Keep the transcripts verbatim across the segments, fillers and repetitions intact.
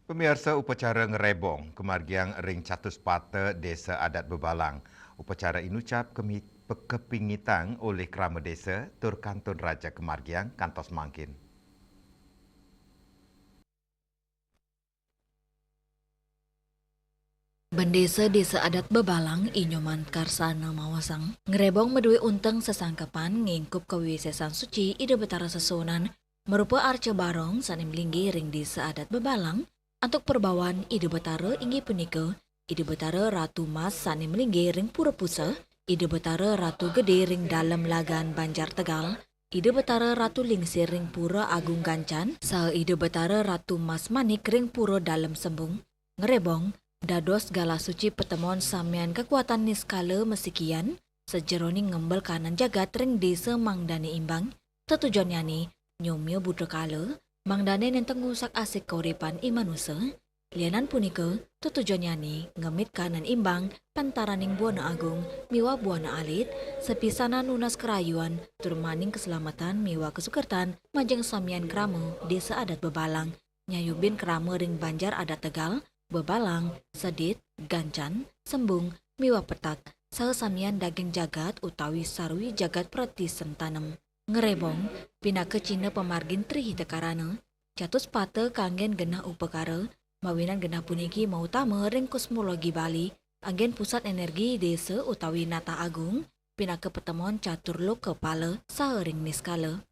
Pamiarsa, upacara ngrébong kamargiang ring Catus Pata Désa Adat Bebalang. Upacara inucap kemi-, pe-, kepingitang olih krama désa tur kantun raja kamargiang kantos mangkin. Bendésa Désa Adat Bebalang I Nyoman Karsana mawasang, ngrébong madué unteng sesangkepan ngingkup kawisésan suci Ida Betara Sesuunan, marupa arca barong sané malinggih ring Désa Adat Bebalang, antuk perbawan Ida Betara inggih punika Ida Betara Ratu Mas sané malinggih ring Pura Pusa, Ida Betara Ratu Gedé ring Dalem Lagan Banjar Tegal, Ida Betara Ratu Lingsir ring Pura Agung Gancan, saha Ida Betara Ratu Mas Manik ring Pura Dalem Sembung, ngrébong, dados galah suci patemon samian kakuatan niskala masikian, sajeroning ngembel kahanan jagat ring désa mangdané imbang, tetujonnyané nyomia buta kala, mangdané nénten ngrusak asih kauripan i manusa. Lianan punika, tetujonnyané ngemit kahanan imbang pantaraning buana agung miwah buana alit, sapisanan nunas karayuan tur maning kaslametan miwah kasukertan majeng samian krama Désa Adat Bebalang, nyayubin krama ring banjar adat Tegal, Bebalang, Sedit, Gancan, Sembung, miwah Petak, saha samian daging jagat utawi sarwi jagat prati sentanem. Ngrébong, pinaka cihna pamargin Tri Hita Karana, Catus Pata kanggén genah upakara, mawinan genah puniki mautama ring kosmologi Bali, anggén pusat energi désa utawi natah agung, pinaka patemon catur loka pala saha ring niskala.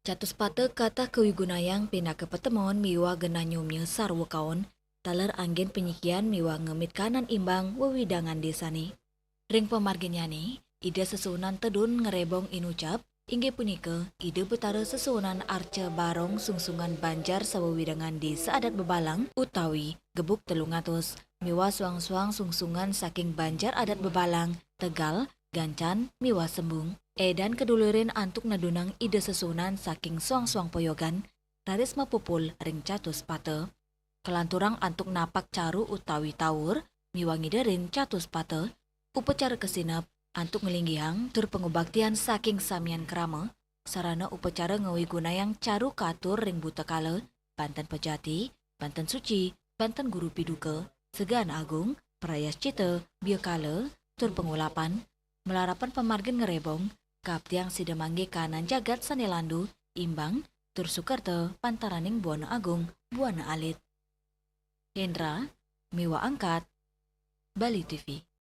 Catus Pata katah kawigunayang pinaka patemon miwah genah nyomia sarwa kaon, taler anggén panyikian miwah ngemit kahanan imbang wewidangan désané. Ring pamarginnyané, Ida Sesuunan Tedun ngrébong inucap, inggih punika Ida Betara Sesuunan Arca Barong Sungsungan Banjar sawewidangan Désa Adat Bebalang utawi Gebuk Telung Atus, miwah suang-suang sungsungan saking Banjar Adat Bebalang, Tegal, Gancan, miwah Sembung. Édan kadulurin antuk nedunang Ida Sesuunan saking suang-suang poyogan, raris mapupul ring Catus Pata. Kalanturang antuk napak caru utawi taur, miwah ngiderin Catus Pata, upacara kasineb antuk nglinggihang tur pangubaktian saking samian krama, sarana upacara ngawigunayang caru katur ring buta kala, banten pejati, banten suci, banten guru piduka, segan agung, prayascita, biakala, tur pangulapan, malarapan pamargin ngrébong, kaaptiang sida manggih kahanan jagat sané landu, imbang, tur sukerta pantaraning buana agung, buana alit. Hendra, miwah Angkat, Bali T V.